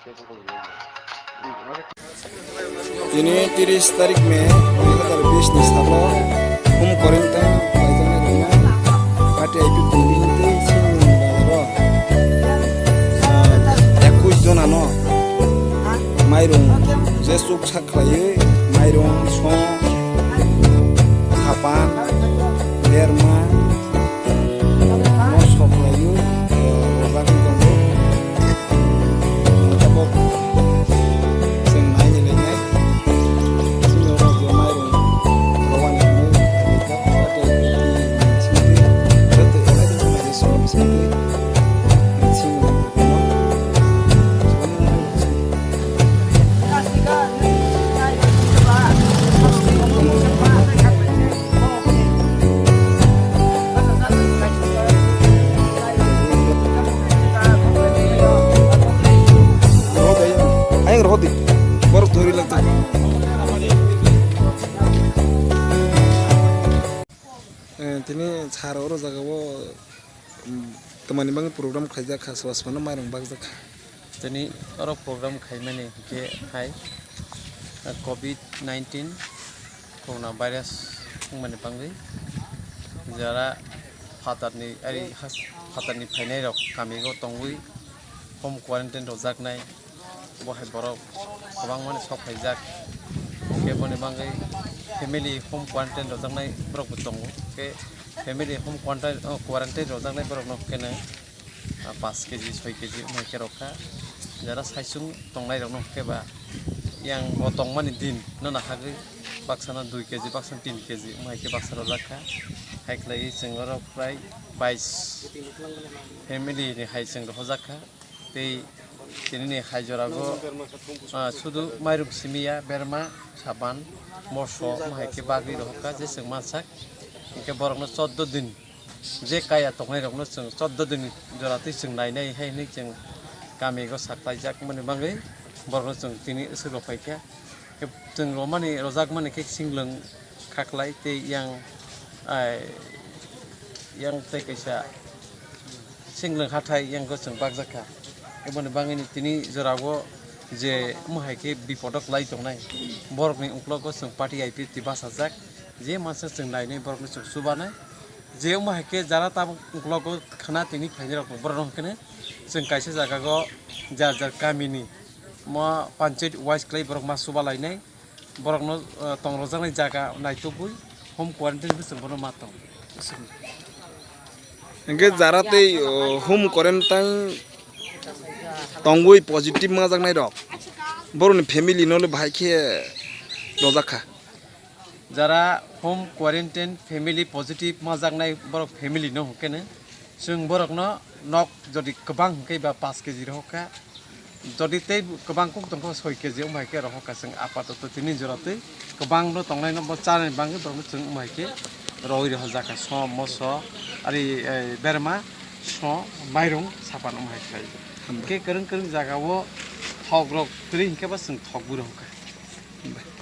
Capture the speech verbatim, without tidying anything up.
Tini tiris tarik May dui hazar bish ni salo home quarantine khlaijaknai rwkha Pati I P building tei Singni bazaro, ah, ekush jona no mairung je chuksa khlaiwi mairung, song, sapan, berma, no sok khlaiwi, eh, rwjagwi tongo. Tabuk chwng naini lainai. Chini oro je mairung rwani hwnwi khlaijak, tei tei singtwi joto elai joto naini song singtwi. Chini oro Ayang rohor di, borok dori lagdi. Eh, tini sar oro jaga o, mm, tamani bagwi program khaijak kha, sobo sobo no mairung bakjak kha. Tini oro program khaimani hwnkhe hai, eh, covid nineteen corona virus wngmani bagwi jara phatarni, ari has-, phatarni phainairok kamigo tongwi home quarantine rwjaknai, bo hai borok kwbangmani sok phaijak, hwnkhe boni bagwi family home quarantine rwjaknai borokbo tongo, hwnkhe family home quarantine, oh, quarantine rwjaknai borokno hwnkhe nw ah, paanch keji, soi keji wngmai khe rwkha. Jara saichung tongnairokno hwnkhe ba yang bo tongmani din no nahagwi baksano dui keji, baksano tin keji wngmai khe baksa rwjak kha. Hai khlaiwi chwng oro prai bais family ni hai chwng rohorjak kha. Tei tini ni hai jorago, ah, sudu mairung simi ya, berma, saban, moso wngmai khe bagwi rohorkha je chwng mansak. Hwnkhe borokno choddo din je kaya tongnairokno chwng choddo din jora twi chwng nainai hai hwnwi chwng kamigo saklaijak mani bagwi borokno chwng tini swk rok phaikha. Chwng romani, rojakmani khe singlwng khaklai tei yang, ai, yang tei kaisa singlwng hathai yang go chwng bakjak kha. Aboni bagwini tini jorao je omo hai khe bipodo kwlai tongnai borokni uklogo chwng party I P F T bachajak, je mansa chwng nainai borokno chwng chubanai. Je wngma hai khe jara tabuk uklogo khna tini phainai rok borok no hwnkhe chwng kaisa jaga o jar jar kami ni mo panchayat wise khlai borok ma chuba lainai, borok no, eh, tong rwjaknai jaga naitugwi home quarantine bo chwng bono ma tong. Hwnkhe jara tei, oh, home quarantine tongwi positive ma jaknai rok borokni family no bahai khe rojak kha. Jara home quarantine family positive ma jaknai borok family no hwnkhe no chwng borok no nok jodi kwbang hwnkhe ba paanch keji rohor kha, jodi tei kwbang kuk tongkha soi keji wng bai khe rohor kha chwng apatoto tini jora twi kwbang no tongnai no bo chanai bagwi borok no chwng wng bai khe rohoi rohor jak kha som moso ari, eh, berma so mairung sapan wng bai khe. Hambai. Hwnkhe kwrwng kwrwng jaga o thok rok kwrwi hwnkhe ba chwng thok bwrwi rohor kha. Hambai.